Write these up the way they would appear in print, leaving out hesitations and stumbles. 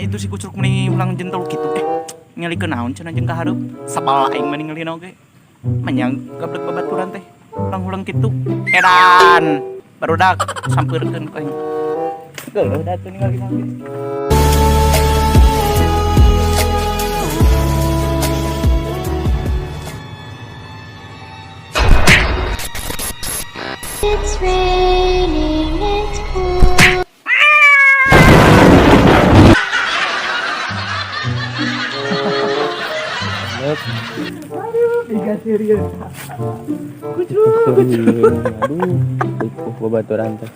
Itu si kucluk meni ulang jentol kitu. Ngalikeun naon cenah jeung ka hareup. Sabal aing mah ningalina oge. Manyang gablek babaturan teh. Ulang-ulang kitu. Edan. Barudak sampeurkeun ku aing. Geuleuh da atuh ningalina oge. It's raining, it's pouring. Aduh, ripuh babaturan teh.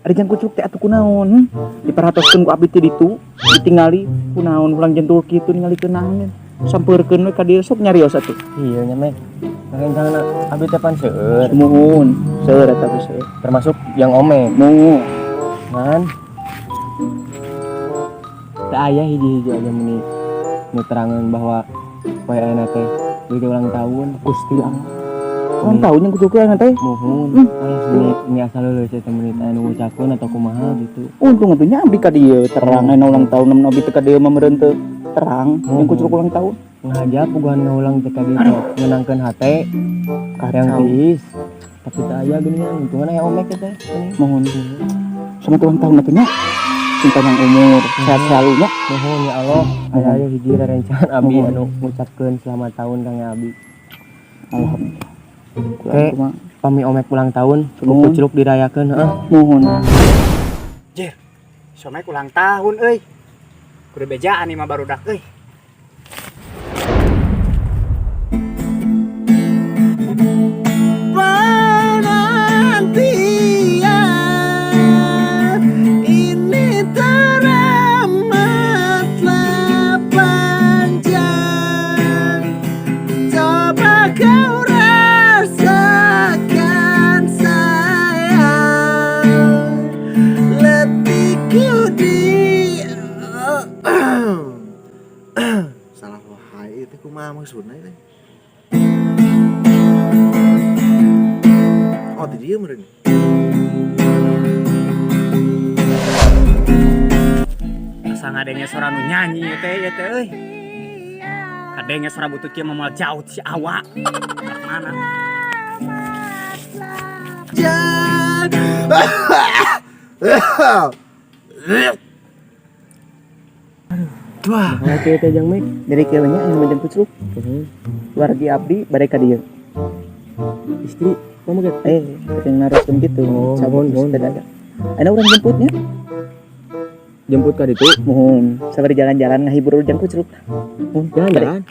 Ari jang kucluk teh atuh kunaon? Diperhatoskeun ku abdi ti ditu, ditingali kunaon ulang jentul kitu ningalikeun naon. Sampeurkeun we ka dieu sok nyarios atuh. Iya nya Mek. Rencana abdi teh pan seueur, Muhun, seueur eta teh seueur. Termasuk yang Omek. Muhun. Ngan teu aya hiji-hiji aja meni nu terangan bahwa poe ayeuna teh beuki ulang tahun. Gusti Allah. Ulang tahun yang kucluk ayeuna teh. Muhun. Alah meni meni asal leuleus teh meni teh anu ngucapkeun atau kumaha gitu. Untung atuh nya abdi ka dieu terang ayeuna ulang tahun mun abdi teh ka dieu mah meureun teu terang yang kucluk ulang tahun. Ngaja puguhan ngaulang teh ka dieu teh ngenangkeun hate yang Kacau. Tiis. Tapi teu aya geuningan, untungan aya Omek teh. Mohon. Selamat ulang tahun atuh nya. Sing panjang umur, sehat selalu nya. Mohon ya Allah, aya aya hiji rerencangan abdi Mohon. Anu ngucapkeun selamat tahun kang abi. Alhamdulillah. Oke. Pami Omek ulang tahun, Nuhun. kucluk dirayakeun heeh. Mohon. Jir, si Omek ulang tahun euy. Kudu bejaan nih mah barudak euy. Penantian ini teramatlah panjang. Coba kau rasakan sayang, letihku di Salah wahai itu kumaha maksudna teh? Oh, di dieu meureun. Asa ngadenge suara nu nyanyi ieu teh euy. Kadenge suara butut kieu mah moal jauh si Awa. Rek mana? Jangan. Wah, Nah, kieu teh jang Mek. Jadi kieu nya anu jang kucluk. Wargi abdi bade ka dieu. Istri kamu ge? Yang naroskeun kitu. Oh, Cabut mohon, mohon. teh ada. Ayeuna urang jemputnya. Jemput ka ditu. Mohon, sabari jalan-jalan ngahibur jang kucluk. Mohon, Jalan-jalan.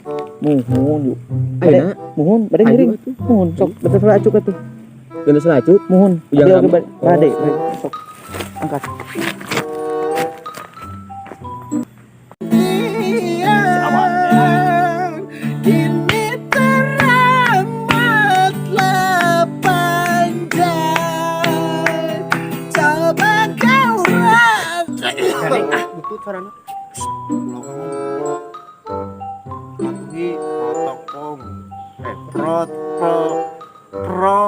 Mohon yuk. Ayeuna Mohon, bade Ayo ngiring. atuh. Mohon, sok betul salah acuk atuh. Gentos lacuk. Mohon, Ujang abdi oge kamu. bade, Oh, bade, sok. bade, sok. Angkat. Kini teramatlah panjang. Coba kau rasa. Ah, butut suarana. Ulah ngomong. Patuhi protokol. Eh, pro pro pro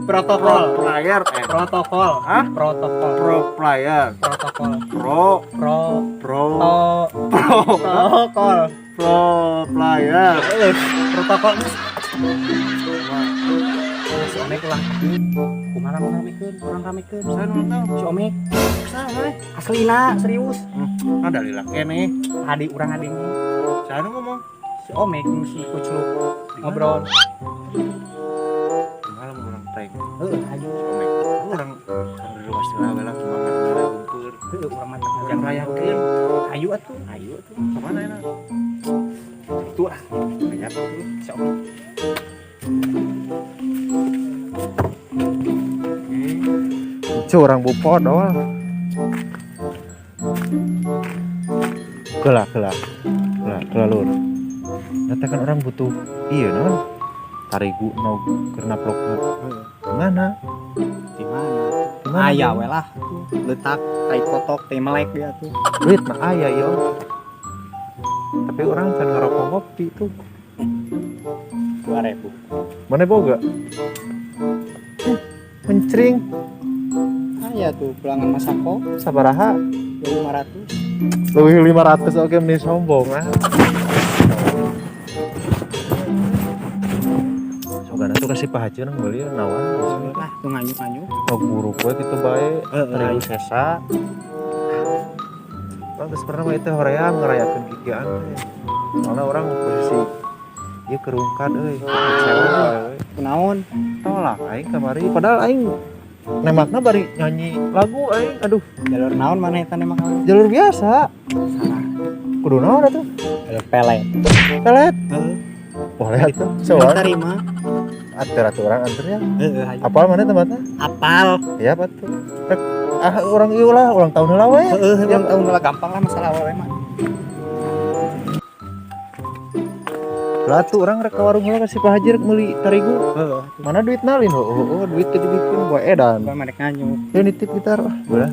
Protokol. Pro player eh Protokol. Hah? Protokol. Pro player. Protokol. Pro Pro pro to pro protokol. Pro player. Protokol. Si Omek ulang tahun. Kumaha urang ramekeun? Urang ramekeun. Saya ulang tahun. Si Omek Saha eh? aslina serius. Ada lila kene. Tadi urang ading Saya ngomong. Si Omek jeung si Kucluk ngobrol. Kumaha lamun urang prank Heeh, ayo. Si Omek. Urang sambil luas lah lah semangat lah gumpur. Heeh, urang mah Urang rayakeun. Ayo atuh, ayo atuh. Kemana enak? Itu ah, Banyak tuh. si Omek. Curang bupodol. Kelah, kelah. Kelah, kelah lur. Nyata kan orang butuh iya non. Tarigu nog karena plokna. Mana? Di mana? Di mana? Aya we lah tuh. Letak tai kotok tai melek dia tuh. Duit mah aya yo. Tapi orang can ngerokok ngopi tuh. 2000. Mana boga? Mencring. Ya tuh pulangan Masako Sabaraha? 500. Leuwih 500 oke meni sombong ah. Sogana tuh kasih Pak Haji nang meuli nawan. Lah tuh nganyuk-nganyuk. Nog buruk we kitu bae, terigu sesa. Orang geus pernah mah itu hoream ngerayakeun kikian teh. Soalna orang posisi ieu kerungkan euy, kecewa euy. Kunaon? Tolak aing kamari padahal aing nembakna bari nyanyi lagu aing, aduh, Jalur naon mana eta nembak awewe? Jalur biasa. Salah. Kudu naon atuh? Jalur pelet. Pelet. Heeh. Boleh atuh. Soal Terima. Atur atuh orang anternya. Heeh, hayu. Apal mana tempatnya? Apal. Ya apa tuh? Rek, ah orang ieu lah, ulang tahun heula we. Heeh, ulang tahun lah gampang lah masalah awewe mah. Lah tuh orang rek ka warung heula ka si Pak Haji rek meuli tarigu. Heeh. Mana duit nalin? Oh, duit teh dibikeun bae edan. Gua marek nganyuk. Ya nitip gitar ah, boleh.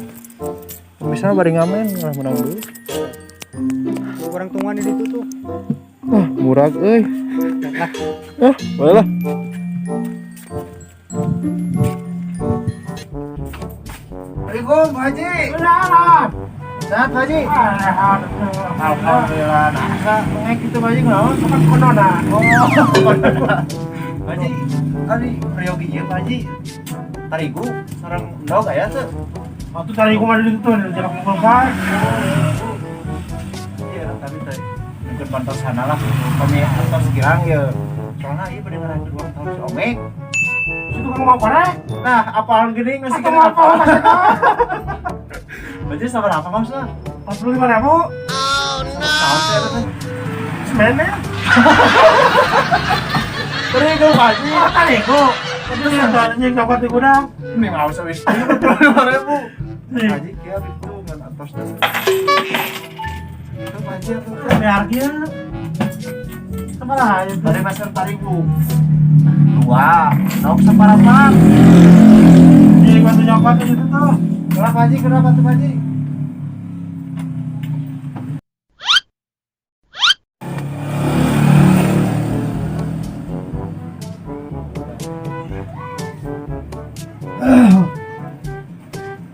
Misalnya bari ngamen lah menang duit. Gua orang tungguan di situ tuh. Ah, murah euy. Lah, Ah, boleh lah. Assalamualaikum, Pak Haji. Sehat, Pak Haji? Alhamdulillah. Nah, asa mengek gitu, Pak Haji, kunaon? Kan konona. Oh, konona. Pak Haji, ari peryogi ieu, Pak Haji. Tarigu sareng endog aya teu? Waktu cari kumah di situ, di jalan kulkas. Iya, tapi teh mungkin pantosana lah. Kami atos kirang ya. Soalnya ieu pada ngarayakeun ulang tahun si Omek. Situ kamu mau korek? Nah, apalan geuning masih Atau mau apa? Berarti sama apa maksudnya? 45.000. Naon sih eta teh? Semennya. Terigu, Pak Haji. Oh, tarigu. Itu yang yang dapat di gudang. Ini mau sampai 45.000. Nih, Haji kieu itu ngan atos teh. Itu Pak Haji atuh teh. ini harga. Sama lah itu. Bari pasar tarigu. Dua, naok saparapat. Iya, gua tuh nyokot di situ tuh. Kenapa Haji? Kenapa tuh Pak Haji?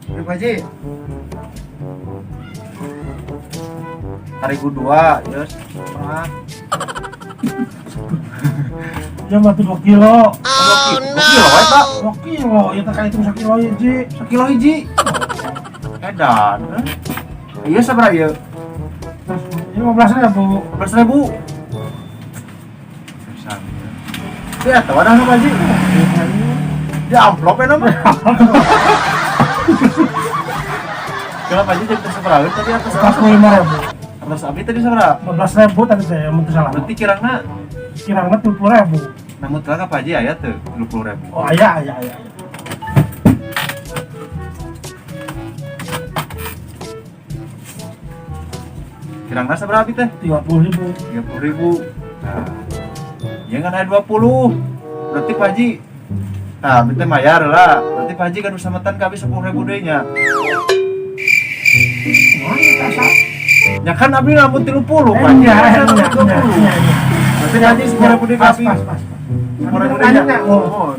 Ayo, Pak Haji. Tarigu dua, ya setengah. Ya batu 2 kilo. Oh, no. Kilo, we, Pak. 2 kilo, ya terkait itu sekilo hiji. Sekilo hiji. Edan. Iya sabaraha ieu? Terus ini 15.000. 15.000. Pisan. Ya, tahu ada apa Haji? Di amplop ya nama. Kenapa Haji jadi sabaraha tadi atas 45.000. Atas abi tadi sabaraha? 15.000 tadi saya mun teu salah. Berarti kirangna Kirangna 30.000. namun telah ka Pak Haji aya teu 30.000. Oh, aya aya aya. Kirangna sabaraha abi teh? 30.000. 30.000. Nah, ya kan aya 20. Berarti Pak Haji nah, abi teh mayar lah. Berarti Pak Haji kan sametan ka abi 10.000 deui nya. Wah, kasa. Ya kan abi lamun 30, Pak Haji. Iya, Masa iya, lamun iya, 20. iya, iya. Berarti Pak Haji 10.000 deui ka Pas, abi. pas, pas. 10.000 deui nya. Oh.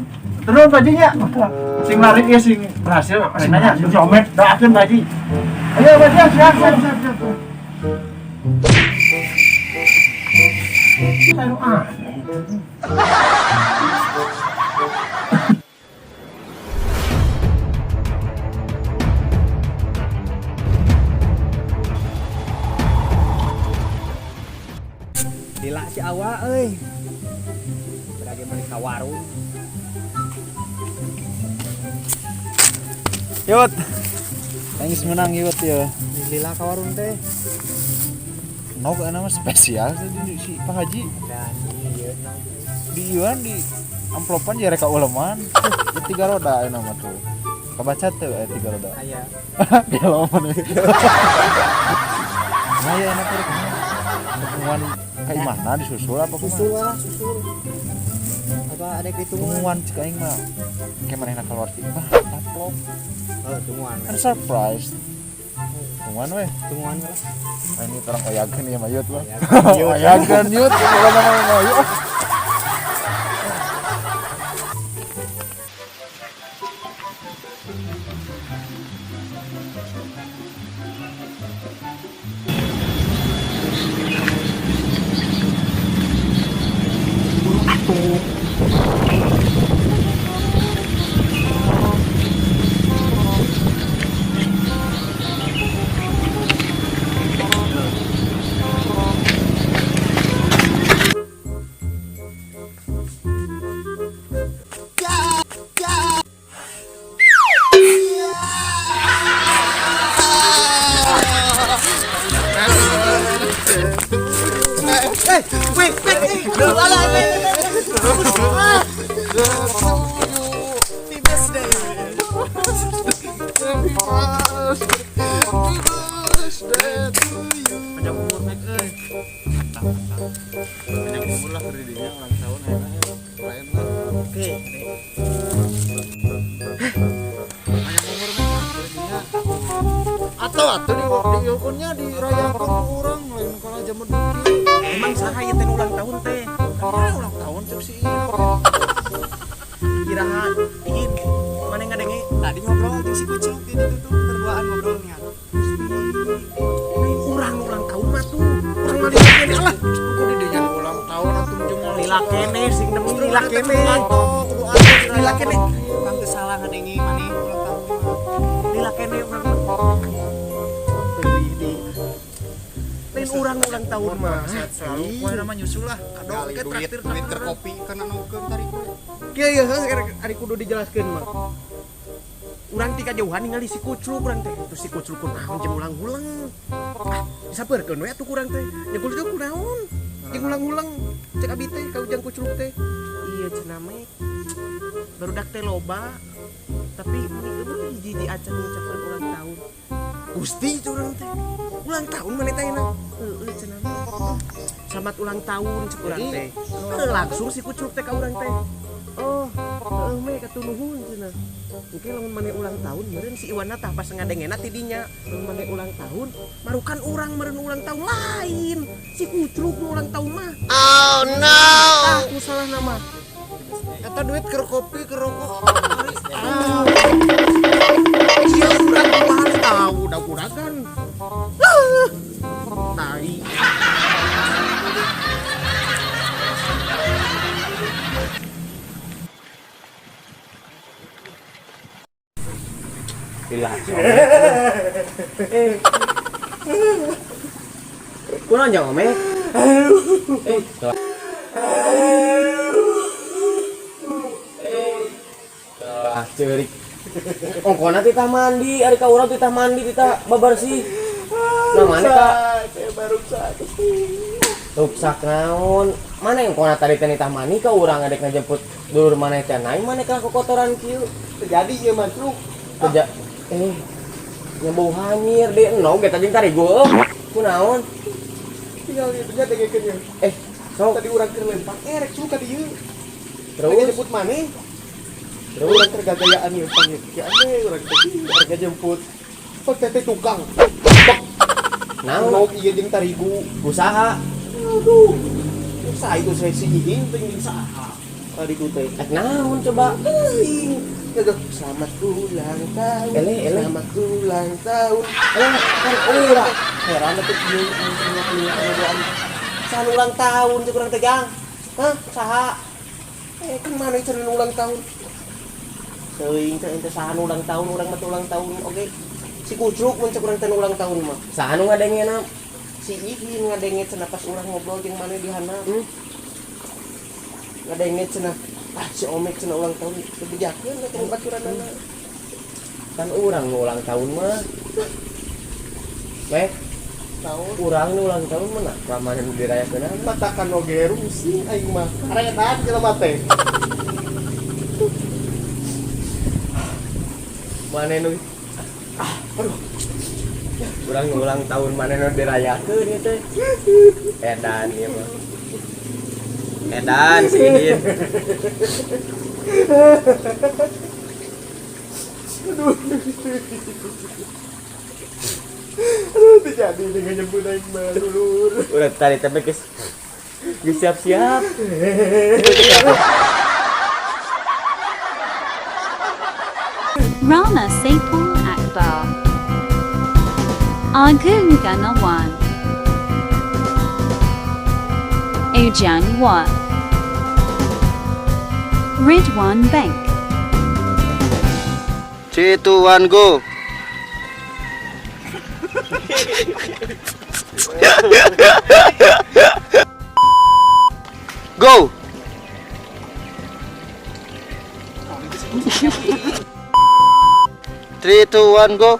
Terus Pak Haji nya. Sing lari ieu sing berhasil Sing nanya. berhasil, si Omek. Doakeun Pak Haji. Ayo Pak Haji, siap, siap. Siap, siap, siap. Aduh, aneh. Lila si awa euy. Berage meuli ka warung. Yut. Thanks menang Yut ya. Lila ka warung teh. Nog ana mah spesial sih di si Pak Haji. Dan iya. Di ieuan di amplopan ya reka uleman. Di tiga roda aya nama tuh. Kebaca tuh aya tiga roda. Aya. Gelo mana. Nah ya enak tuh. Temuan kayak mana disusul apa kumaha? Susul lah, susul. Apa ada hitungan? Temuan cek aing mah. Kayak manehna keluar ti bah taplok. Oh, tungguan. Kan surprise. Temuan weh. Tungguan lah. Nah, ini orang oyagan ya mayut lah. Oyagan, Oyagan yut, bukan nama mayut. Atuh. Panjang umur, Mek euy. Panjang umur lah keur didinya ulang tahun ayeuna ya. Lain lah. Oke. Panjang umur, Mek, keur didinya. Atau atuh di diukunnya dirayakeun ku urang lain kalah jaman kieu. Emang saha ieu teh nu ulang tahun teh? Kan ulang tahun cek si ieu. Iraha ingin mana ngadenge? Tadi ngobrol jeung si Kucluk di ditu tuh berduaan ngobrolnya. Lain urang nu ulang tahun mah tuh. Urang mah lila kene lah. Kudu didinya nu ulang tahun atuh jeung Lila kene sing demi lila kene. Kudu atuh Lila kene. Urang teu salah ngadenge maneh ulang tahun. Lila kene urang mah. Lain urang nu ulang tahun mah. Sehat selalu. Poe nama nyusul lah. Kado Gali ke duit, traktir duit keur kopi kana naukeun tarigu. Kieu ya heuh ari kudu dijelaskeun mah. Urang ti kajauhan ningali si Kucluk urang teh. Terus si Kucluk kunaon jeung ulang-ulang. Ah, disapeurkeun we atuh kurang teh. Nya Kucluk kunaon? Jeung ulang-ulang cek abi teh ka ujang Kucluk teh. Iya cenah mah. Barudak teh loba. Tapi meni eueuh hiji-hiji acan ngucapkeun ulang tahun. Gusti itu urang teh. Ulang tahun maneh teh ayeuna? Heueuh cenah mah. Selamat ulang tahun cek urang teh. Heuh, langsung si Kucluk teh ka urang teh. Oh, heueuh me katuh nuhun cenah. Engke lamun maneh ulang tahun meureun si Iwana tah pas ngadengena ti dinya. Lamun maneh ulang tahun, marukan urang meureun ulang tahun lain. Si Kucluk nu ulang tahun mah. Oh no. Tah ku salah nama. Eta duit keur kopi keur rokok. Ah. Iya urang kumaha tahu da kuragan. Ah. Tai. Lila. Kunaon jang Ome? Eh, ah, ceurik. Ongkona titah mandi, ari ka urang titah mandi, titah babarsih. Nah, mana ka? Ruksak naon? Mana yang kona tadi teh nitah mandi ka urang adek ngajemput dulur maneh teh naik maneh ka kotoran kieu. Terjadi ieu mah truk. Kerja nya bau hanyir deh enog eta jeung tarigu. Kunaon? Tinggal ieu nya dengekeun ieu. Sok Tadi urang keur lempang rek suka ka dieu. Terus ngejemput maneh. Terus urang keur gagayaan ieu panggil. Ya aneh urang teh rek ngejemput. Pak teh tukang. Naon? Enog ieu jeung tarigu. Usaha. Aduh. Saha itu saya si Ihin teh jeung saha. Tarigu teh. Naon coba? Teuing. Selamat ulang tahun. Ele, ele. Selamat ulang tahun. Ele, kan urang. Heran atuh ieu anu doan. Saha ulang tahun cek urang teh jang? Hah, saha? Kan mana cenah ulang tahun? Teuing teh ente saha ulang tahun, urang mah ulang tahun oge. Si Kucluk mun cek urang teh ulang tahun mah. Saha nu ngadengena? Si Ihin ngadenge cenah pas urang ngobrol jeung maneh di handap. Ngadenge cenah, ah si Omek cenah ulang tahun dibejakeun ka cenah baturanana. Kan urang nu ulang tahun mah. Mek, Tahun. urang nu ulang tahun mah nah, kelamaan nu dirayakeun. Matakan oge rusing aing mah. Karetan jelema teh. Maneh nu ah, aduh. Urang nu ulang tahun maneh nu dirayakeun ieu teh. Edan ieu mah. Edan si Ihin. Aduh. Aduh, terjadi dengan nyebut aing mah dulur. Udah tadi teh geus geus siap-siap. Rama Saipul Akbar. Agung Gunawan. Ujang Wa. Ridwan Bank. 3, 2, 1, go. Go. 3, 2, 1, go.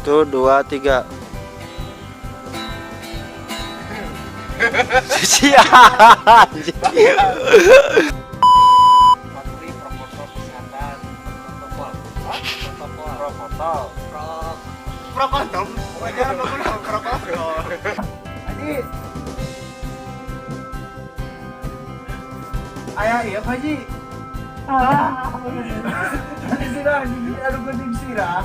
Tuh, dua, tiga. Siap. Patuhi protokol kesehatan. Protokol. Protokol. Protokol. Pro Protokol. Protokol. Haji. Ayah iya Pak Haji. Ah, sirah, aduh geuning sirah.